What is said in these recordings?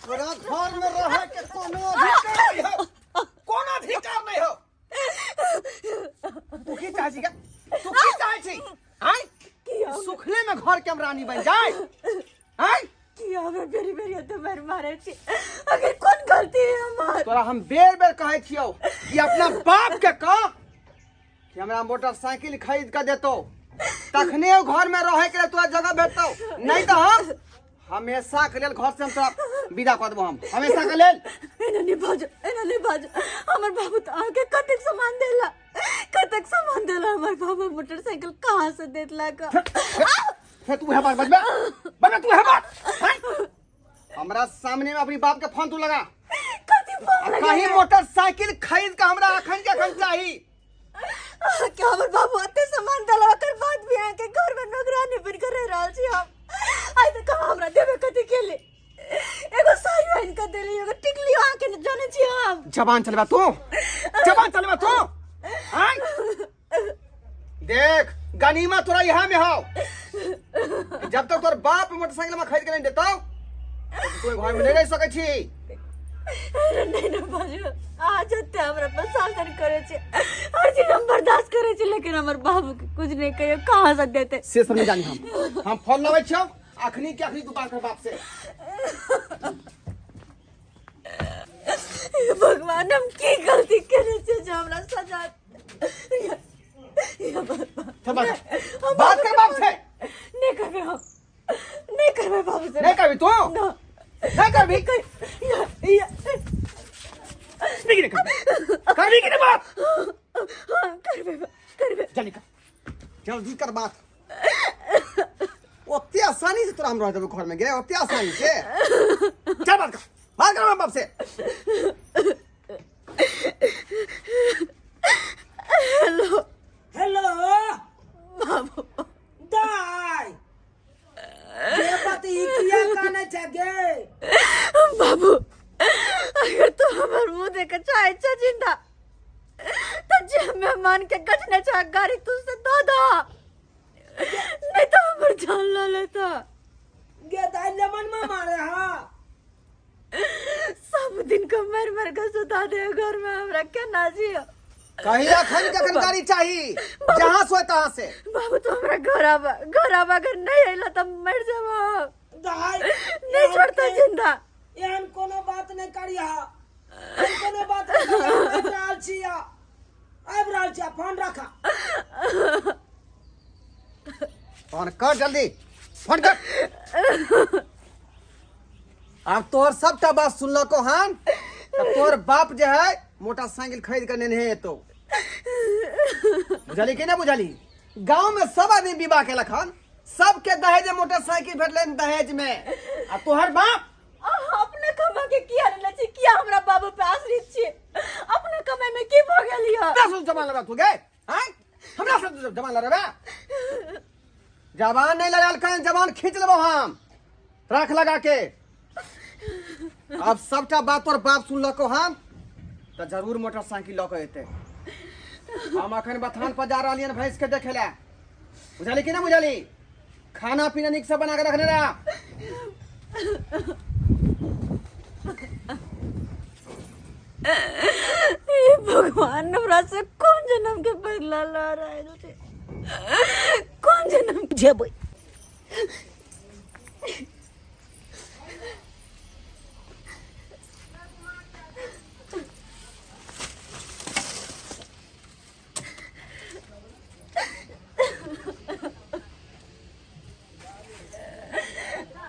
तोरा घर में रहे के कोनो अधिकार नहीं हो, कोनो अधिकार नहीं हो। तू की चाहे छी गे? तू की चाहे छी आय? सुखले में घर के हम रानी बन जाए आय? कि हमरा बेरी बेरी एते मार मारे छी, अगर कोन गलती है हमार? तोरा हम बेर बेर कहै छियौ कि अपना बाप के कह कि हमरा मोटरसाइकिल खरीद के देतो, तखने ओ घर में रहे के लिए तोरा जगह भेटतौ, नहीं तो हम हमेशा के लेल घर से हम तोरा विदा कऽ देबो, हम हमेशा के लेल। एना नहीं बाजू, एना नहीं बाजू। हमर बाबू तो अहाँके कतेक सामान देला, कतेक सामान देला। हमर बाबू मोटरसाइकिल कहाँ से देला का? फेर तू उहे बात बजबे, बजबे तू उहे बात हैं? हमरा सामने में अपनी बाप के फोन तू लगा। कथी फोन लगा? कहीं मोटरसाइकिल खरीद के हमरा अखन के अखन चाही। के हमर बाबू एते सामान देला, ओकर बाद भी अहाँके घर में नौकरानी बन के रह रहल छी हम। आइ तक कहाँ हमरा देबे कथी के ले? एगो साड़ी आनि के देली, एगो टिकली अहाँके ने जानै छी हम। जबान चलबा तू, जबान चलबा तू आय। देख गनीमा तोरा यहाँ में हो, जब तक तोर बाप मोटरसाइकिल में खरीद के नहीं देता तो तू घर में नहीं रह सकै छी। अरे नहीं ना बाजू, आज जते हमरा पर शासन करे छे, हर चीज हम बर्दाश्त करे छे, लेकिन हमर बाबू के कुछ नहीं कहियो, कहाँ से देते? से सब नहीं जानी हम फोन लबै छियौ अखनी के अखनी, तू बात कर बाप से। हे भगवान, हम की गलती करे छे जे हमरा सजा या बाबा? चल बात कर, बात कर बाप से। नहीं करबे हम, नहीं करबे बाबू से। नहीं करबी तू? ना। नहीं करबी? या या। नहीं, नहीं करबी, करबी कि नहीं बात? हाँ, करबे करबे। जल्दी कर, जल्दी कर बात। ओते आसानी से तोरा हम रह देबो घर में गे? ओते आसानी से? चल बात कर, बात कर बाप से। हेलो। हेलो। बाबू। दाय ये बात ई किया काने छै गे? बाबू, अगर तू हमर मुंह देख चाहे छ जिंदा, तो जे मेहमान के गजने चाह गाड़ी तू से दो दो, नहीं तो हमर जान लो लेता। गे दाय, लेमन में मारे हा? सब दिन को मर मर के सुता दे घर में, हमरा के ना जियो। कहीं अखन के अखन गाड़ी चाही, जहां सोए तहां से। बाबू, तो हमरा घर आवा, घर आवा। अगर नहीं अइला तो मर जाबो। दाय, नहीं छोड़ता जिंदा। एहन कोनो बात नहीं करिया, एहन कोनो बात नहीं करिया। आबि रहल छिया, आबि रहल छिया, फोन रखा। फोन कर, जल्दी फोन कर। आब तोहर सबटा बात सुनलको हन तऽ तोहर बाप जे है मोटरसाइकिल खरीद के नेने एतो, बुझली कि नहीं बुझली? गांव में सब आदमी विवाह केलक हन, सबके दहेज में मोटरसाइकिल भेटलै दहेज में, आ तोहर बाप अहाँ अपने कमा के किया लेने छी? किया हमरा बाबू पे आश्रित छी? अपने कमाई में की भऽ गेल यऽ? हमरा से जबान लड़ा तू गे आँय? हमरा से तू जबान लड़बे? जबान नहीं लड़ाल कहीं, जबान खींच लेबो हम राख लगा के। अब सबटा बात तोर बाप सुनलको हम तऽ जरूर मोटरसाइकिल लऽ के एतै। हम अखन बथान पर जा रहलियन भैंस के देखे ला, बुझली कि ना बुझली? खाना पीना नीक से बना के रखने रहा। हे भगवान, हमरा से कौन जन्म के बदला ला रहल छै, कौन जन्म जेबै?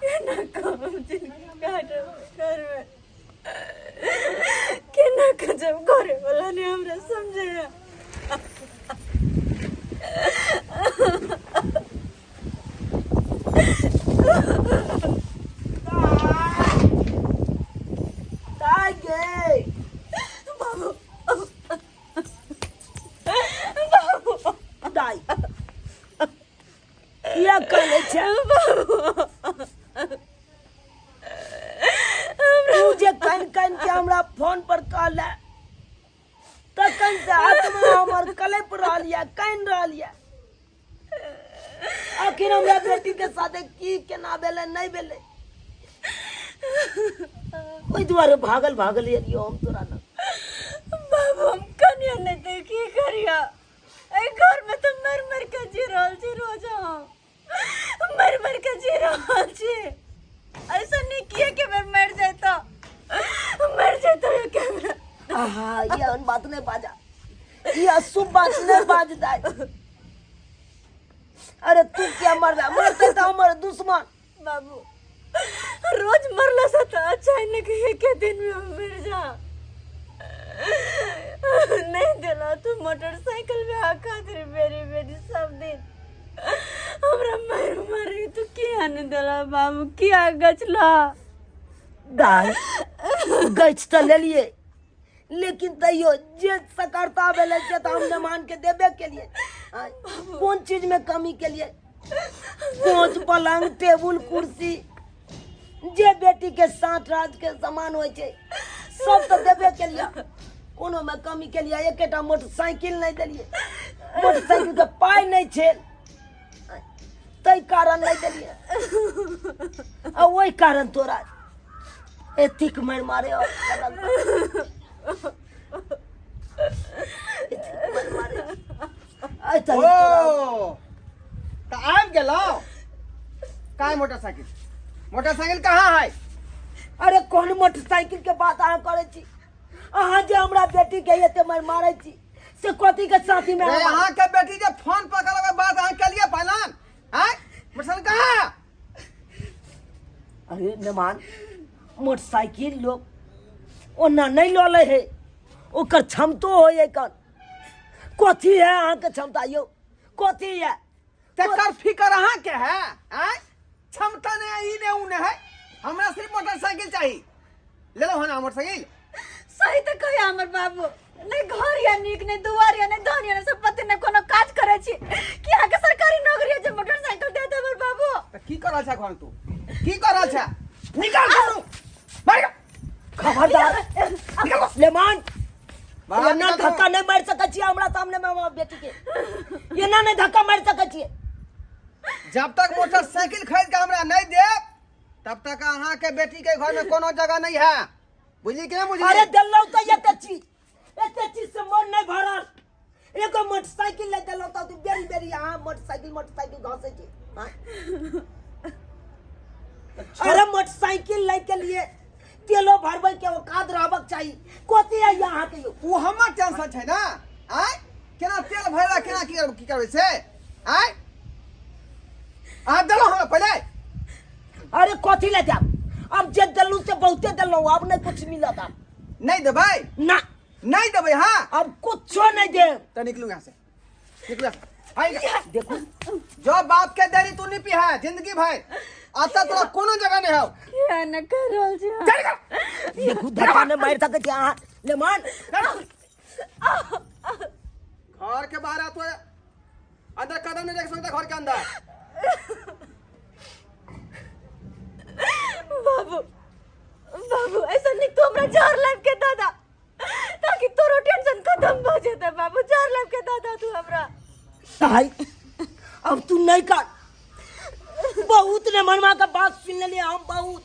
केना कहब जिनगी काटब घरमे, केना कजब? घरे वाला ने हमरा समझे। दाय गे। बाबू, बाबू। दाय, किया करै छै? तू जे कन कन के हमरा फोन पर कहले, तखन से आत्मा हमर कलप रहल यऽ, कानि रहल यऽ। आखिर हमरा बेटी के साथे की केना भेलै, नहि भेलै? ओहि दुआरे भागल भागल एलियो हम तोरा लग। बाबू हम कनिया नहीं तो की करिया, एहि घर में तो मर मर के जी रहल छी, रोज हम मर मर के जी रहल छी। ऐसा नहीं किया कि मैं मर जाए तो मर जाए तो के बेर। आहा, ये एहन बात नहीं बाजा, ये अशुभ बात नहीं बाजता। अरे तू क्या मरबे, मरते तो हमर दुश्मन। बाबू रोज मरला से तो अच्छा है ना कि एक दिन में हम मर जा। नहीं दिला तू मोटरसाइकिल में आ खातिर मेरी बेटी सब दिन हमरा मार मारी, तू किया नहीं दिला बाबू, किया गचला? दाय गछ तऽ लेलिए, लेकिन तैयो जे सकरता भेलै से तऽ हम मेहमान के देबे केलिए। आँय, कोन चीज में कमी केलिए? कोच पलंग टेबुल कुर्सी जे बेटी के साथ राज के सामान होइ छै सब तऽ देबे केलिए, कोनो में कमी केलिए? एकेटा मोटरसाइकिल नहि देलिए, मोटरसाइकिल के पाइ नहि छै ताहि कारण नहि देलिए, आ ओहि कारण तोरा एतेक मारि मारे और एतेक मारि मारे। आइ तक ओ तऽ आबि गेलौ काय? मोटरसाइकिल, मोटरसाइकिल कहाँ है? अरे कोन मोटरसाइकिल के बात अहाँ करै छी? अहाँ जे हमरा बेटी के एते मारि मारै छी से कथी के साथी में? रे अहाँ के बेटी जे फोन पर करबै बात अहाँ केलिए पहिलान? आँय, मोटरसाइकिल कहाँ? अरे मेहमान, मोटरसाइकिल लोग ओना नहीं लऽ लै है, ओकर क्षमतो होइ है। कन कथी है अहाँके क्षमता यौ, कथी है? तकर फिकर अहाँ के है? आँय, क्षमता नहीं है, ई ने ऊ ने है, हमरा सिर्फ मोटरसाइकिल चाही। ले लो ना मोटरसाइकिल। सही तऽ कहिया हमर बाबू, नहीं घर या नीक, नहीं दुआर या, नहीं धन या, नहीं संपत्ति, नहीं कोनो काज करे छी कि अहाँके सरकारी नौकरी है जे मोटरसाइकिल दे दे हमर बाबू। तऽ की कर रहल छै घर? तू की कर रहल छै? निकाल घरसँ, मार के। खबरदार लेमान, बाहर एना निकाल तू। धक्का नहीं मारि सकै छियै हमरा सामने में हमरा बेटी के, एना नहीं धक्का मारि सकै छियै। जब तक मोटरसाइकिल खरीद के हमरा नहीं देब तब तक अहाँ के बेटी के घर में कोनो जगह नहीं है, बुझली कि नहीं बुझली? अरे देलहुँ तऽ एते चीज, एते चीज से मन नहीं भरल, एगो मोटरसाइकिल ले देलहुँ तऽ तू बेरी बेरी अहाँ मोटरसाइकिल मोटरसाइकिल घसै छी। हाँ? अरे मोटरसाइकिल लै के लिए तेलो भरबै के औकात रहबक चाही। कथी है अहाँ के यौ? ओ हमर टेंशन छै ना, आय केना तेल भरला, केना की करबै, की करबै से? आय अहाँ देलहुँ हमरा पहिले? अरे कथी ले जाब, अब जे देलहुँ से बहुते देलहुँ, अब नहीं कुछ मिलत अब। नहीं देबै? ना। नहीं देबै? हाँ, अब कुछो नहीं देब। तऽ निकलू यहाँ से, निकलू यहाँ से। आइ देखू, जो बाप के देरी तू नहीं पी है जिंदगी भर, आता तोरा कोनो जगह नहीं हो। किया न कर रहल छी अहाँ? चल निकल। देखू, धक्का नहीं मारि सकै छी अहाँ लेमान। घर के बाहर आ तो अंदर कदम नहीं रख सकता घर के अंदर। बाबू, बाबू ऐसा नहीं, तू हमरा जहर लाइफ के दादा ताकि तोरो टेंशन खत्म भ जेतै। बाबू जहर लाइफ के दादा तू हमरा। भाई अब तू नहीं कर, बहुत ने मनमा के बात सुन लेलियै हम बहुत।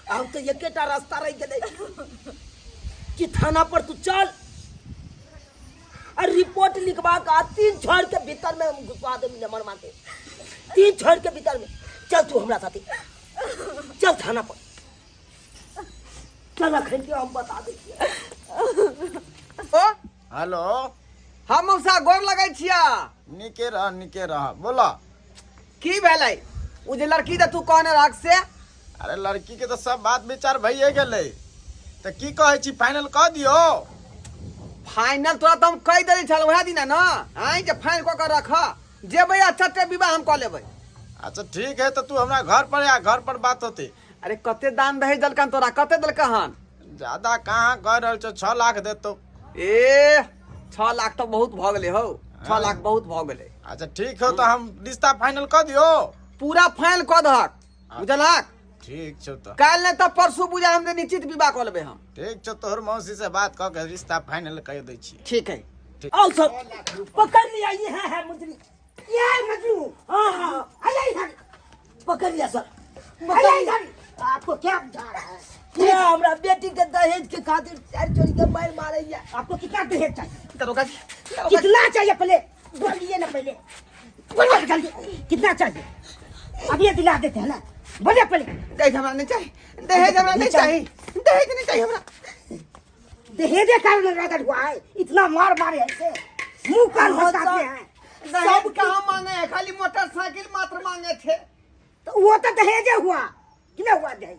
अब तो एकेटा रास्ता रहि गेलै कि थाना पर तू चल और रिपोर्ट लिखवा के आ 3 छड़ के भीतर में हम घुसवा देब मनमा के, 3 छड़ के भीतर में। चल तू हमरा साथे चल थाना पर चल, अखन के हम बता दै छियै। ओ हेलो। हम मौसा, गोर लगै छिया। नीके रह, नीके रह, बोला। की भेलै ओ जे लड़की तऽ तू कहने रहक से? अरे लड़की के तऽ सब बात विचार भइए गेलै, तऽ की कहै छी, फाइनल कऽ दियौ? फाइनल तोरा तऽ हम कहि देने छल वएह दिना ने आँय जे फाइनल कऽ के रख, जेबै आ चट्टे विवाह हम कऽ लेबै। अच्छा ठीक है, तऽ तू हमरा घर पर आ, घर पर बात होतै। अरे कते दान दहेज देलकन तोरा, कते देलकन हन? ज्यादा कहाँ कह रहल छौ, 6 लाख देतौ। ए 6 लाख तऽ बहुत भऽ गेलै हौ, 6 लाख बहुत भऽ गेलै। अच्छा ठीक हो, तऽ हम रिश्ता फाइनल कऽ दियौ? पूरा फाइनल कऽ दहक, बुझलहक? ठीक छौ तऽ। काल्हि नहि तऽ परसू बुझा हम जे निश्चित विवाह कऽ लेबै हम। ठीक छौ, तोहर मौसी से बात कऽ के रिश्ता फाइनल कर दै छी। ठीक है। आओ सब पकड़ लिया, ये है, है मुजरी, ये है मजनू। हाँ हाँ, आइए इधर, पकड़ लिया सर, पकड़ लिया। आपको क्या बुझा रहा है? ये हमरा बेटी के दहेज के खातिर चार चोरी के मार मारैया। आपको कितना दहेज चाहिए? दरोगा जी, दरोगा जी। कितना चाहिए पहले बोलिए ना, पहले बोलिए जल्दी, कितना चाहिए? अब ये दिला देते हैं ना, बोलिए पहले। दहेज हमरा नहीं चाहिए, दहेज हमरा नहीं चाहिए, दहेज नहीं चाहिए हमरा। दहेजे कारण रगड़ हुआ है, इतना मार मारे ऐसे मुंह कान हाँ, फंसा सर। दिए हैं। दहेज कहाँ मांगे है, खाली मोटरसाइकिल मात्र मांगे थे। तो वो तो दहेजे हुआ कि ना हुआ दहेज?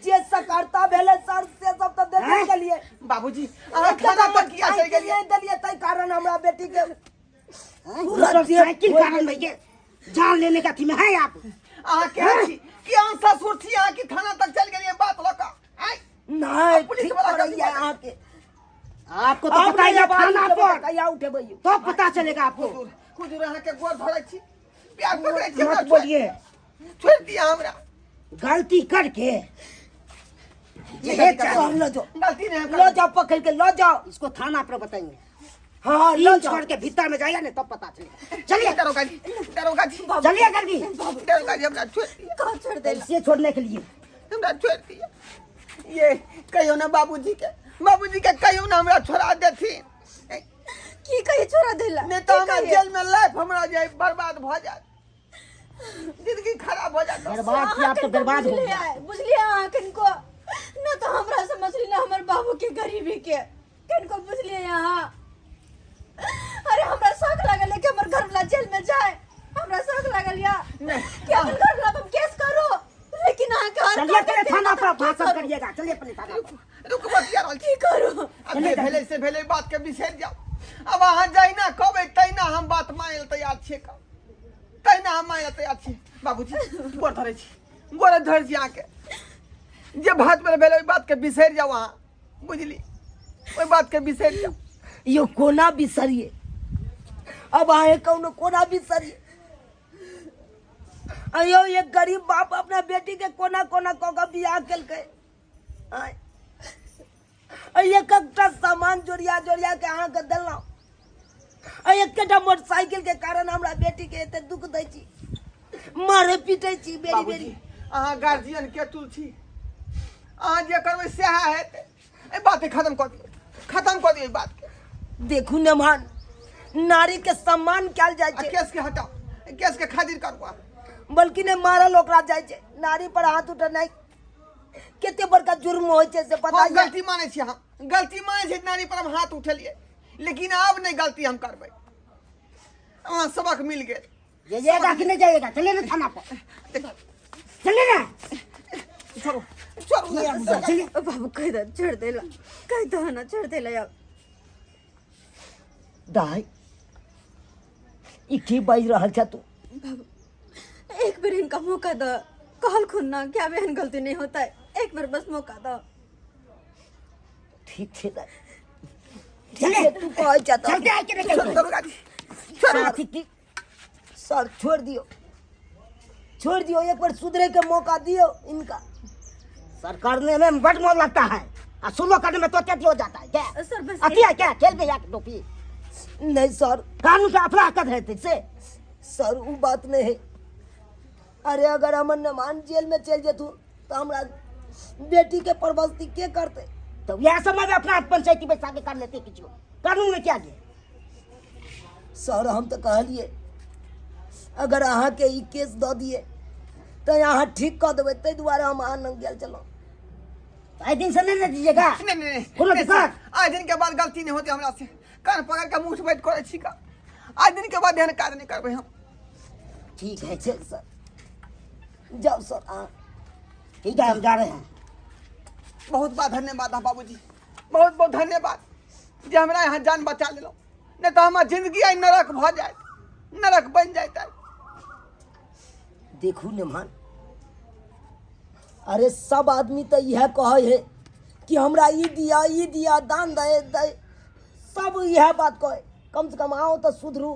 जे सकर्ता भेलै सर से सब तऽ देबे हैं? केलिए। बाबूजी अहाँ खाना पर किया चलि गेलियै? नहि देलियै ताहि कारण हमरा बेटी के पूरा मोटरसाइकिल कारण भैया जान लेने का थी में है आप। अहाँ केहन छी, केहन ससुर छी अहाँ कि थाना तक चलि गेलियै बात लऽ कऽ? आँय? नहि पुलिस ठीक वाला करैया गलती अहाँके। आपको तो पता ही है थाना पर कहिया उठेबै यौ? तो पता चलेगा आपको। हुजूर, हुजूर अहाँके गोर धरै छी, प्यार पकड़ै छी, हमरा मत बोलिए, छोड़ि दिअ हमरा। गलती करके ये ये गलती सर लऽ जाओ, गलती नहीं हम लऽ जाओ, पकड़ के लऽ जाओ। इसको थाना पर बताएंगे। हाँ लऽ तीन जाओ। छोड़ के भीतर में जाएगा ना तब पता चलेगा। चलिए दरोगा जी, दरोगा जी, चलिए जल्दी। दरोगा जी हमरा छोड़ि दिअ, कहाँ छोड़ देला? इसे छोड़ने के लिए हमरा छोड़ि दिअ। ये कहियो ना बाबूजी के, बाबूजी के कहियो ना हमरा छोड़ा देथिन, की कही छोड़ा देला? नहीं तो की हमरा कहिए? जेल में लाइफ हमरा जे बर्बाद भऽ जायत, जिंदगी खराब हो जायत। बर्बाद किया आप तो बर्बाद हो बुझलिए गया। बुझलिए अहाँ किनको ना तो हमरा समझली ना हमर बाबू के गरीबी के किनको बुझलिए अहाँ। अरे हमरा शौक लागल है कि हमर घर वाला जेल में जाए, हमरा शौक लागल या कि अपन घर वाला पर हम केस करो, लेकिन अहाँ के हर चलिए करते पहले थाना तो पर हम की भाषण करू? करिएगा, चलिए पहले थाना पर। रुक बतिया रहल छी। की करू? अब जे भेलै से भेलै, बात के बिसरि जाउ। अब अहाँ जहिना कहबै तहिना हम बात मानै लए तैयार छियै, कऽ तहिना हम मानै लए तैयार छियै। बाबूजी गोर धरै छी, गोर धरै छी अहाँके, जे बात भेलै भेलै, ओहि बातके बिसरि जाउ अहाँ, बुझली? ओहि बातके बिसरि जाउ। यो कोना बिसरिए अब अहें कौनो कोना बिसरिए? अयो एक गरीब बाप अपना बेटी के कोना कोना कऽ के बियाह केलकै। आँय, एक एकटा सामान जोड़िया जोड़िया के अहाँके देलहुँ, आ एकेटा मोटरसाइकिल के कारण हमरा बेटी के एते दुख दै छी, मारे पीटे छी बेरी बाबूजी बेरी। अहाँ गार्जियन के तुल छी, अहाँ जे करबै सएह हेतै। एहि बातके खत्म कऽ दियौ, खत्म कऽ दियौ एहि बातके। देखू नेमान, नारी के सम्मान कयल जाइ आ छै। केसके हटाउ, केसके खातिर करू अहाँ। बल्कि नहि मारल ओकरा जाइ छै, नारी पर हाथ उठेनाइ कते बड़का जुर्म होइ छै से पता हम यऽ? गलती मानै छी, हम गलती मानै छी, नारी पर हम हाथ उठेलियै, लेकिन आब नहि गलती हम करबै। अहाँ सबक मिल गेल। जाइएगा कि नहीं जाइएगा? चलिए ना थाना पर, चलिए ना। छोड़ू, छोड़ू ना। चलिए। बाबू कह दे छोड़ देला, कह दो ना छोड़ देला अब। दाइ ई की बाजि रहल छ तू? बाबू एक बेर इनका मौका दो, कहल खुन ना कि अब एहन गलती नहीं होता है, एक बेर बस मौका दो। ठीक छै दाइ, चलिए तू कहै छ तऽ चलते हैं कि नहीं छोड़ू चलते? दरोगा जी, छोड़ू। साथी की सर छोड़ दियो, छोड़ दियो, एक बार सुधरे के मौका दियो इनका। सर करने में बड़ मोन लगता है आ सुनो करने में तो अत्यधिक हो जाता है क्या? सर बस अति है क्या खेल में यार टोपी? नहीं सर, कानून का अपना हकत है से। सर वो बात नहीं है। अरे अगर हमर मेहमान जेल में चल जेतू तो हमरा बेटी के परवस्ती के करते? तो यह समय में अपना पंचायती बैठा के कर लेते किसी को, कानून में क्या गया? सर हम तो कहलिए अगर अहाँ के ई केस दऽ दिए तो अहाँ ठीक कऽ देबै, ताहि दुआरे हम अहाँ लग गेल छलहुँ। आइ दिन से नहीं ना दीजिएगा। नहीं नहीं नहीं, कोनो नहीं, दिक्कत? सर, आज दिन के बाद गलती नहीं होती हमरा से, कान पकड़ के मुँह बैठ करै छी का, आज दिन के बाद एहन काज नहीं करबै हम। ठीक है छै सर, जाउ सर अहाँ। ठीक है, हम जा रहे हैं। बहुत बहुत धन्यवाद बाबूजी, बहुत बहुत धन्यवाद जे हमरा यहाँ जान बचा लेलहुँ, नहीं तो हमर जिंदगी आइ नरक भऽ जायत, नरक बनि जायत आइ। देखू नेमान, अरे सब आदमी तऽ इएह कहै है कि हमरा ई दिया ई दिया दान दे दे, सब इएह बात कहै, कम से कम आओ तऽ सुधरू।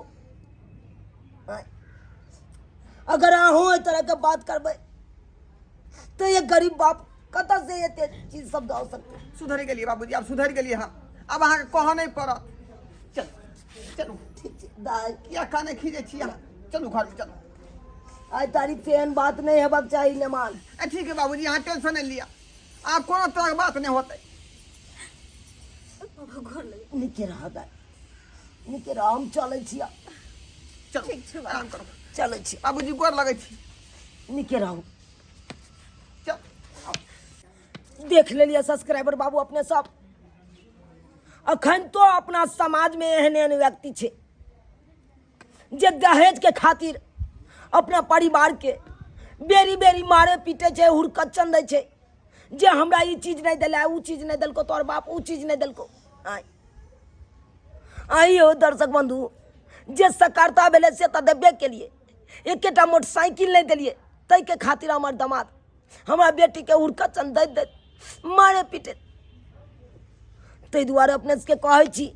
आँय, अगर अहूँ एहि तरहके बात करबै तऽ एक गरीब बाप कतऽ से एते चीज सब दऽ सकतै? सुधरि गेलियै बाबूजी, आब सुधरि गेलियै हम, आब अहाँके कहऽ नहि पड़त। चलू चलू। ठीक छै दाइ। किया काने खींचै छी अहाँ? चलू घरमे चलू। आइ तारीख से एहन बात नहि हेबाक चाही नेमान। ठीक है बाबूजी, अहाँ टेंशन नहि लिअ, आब कोनो तरहके बात नहि होतै। बाबू गोर लगे। नीके रह दाइ, नीके रह, हम चलै छी आब। चलू, ठीक छै बाबू। आराम करू। चलै छी। बाबूजी गोर लगै छी। नीके रहू। चल। देख लेलियै सब्सक्राइबर बाबू अपने सब, अखन तो अपना समाज में एहन एहन व्यक्ति छै जे दहेज के खातिर अपना परिवार के बेरी बेरी मारे पीटे छै, हुरकच्चन दै छै जे हमरा ई चीज नहि देला, उ चीज नहि देलको, तोहर बाप उ चीज नहि देलको। आँय आइयो दर्शक बंधु, जे सकारता भेलै से तऽ देबे केलिए, एकेटा मोटरसाइकिल नहि देलिए, ताहिके खातिर हमर दमाद हमरा बेटीके हुरकचन दैत दैत मारे पीटे। ताहि दुआरे अपने सबके कहै छी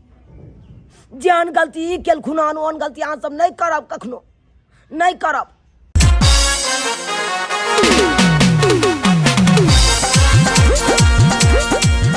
जे आन गलती ई केलखुन हन, ओहन गलती अहाँ सब नहि करब, कखनो नहि करब।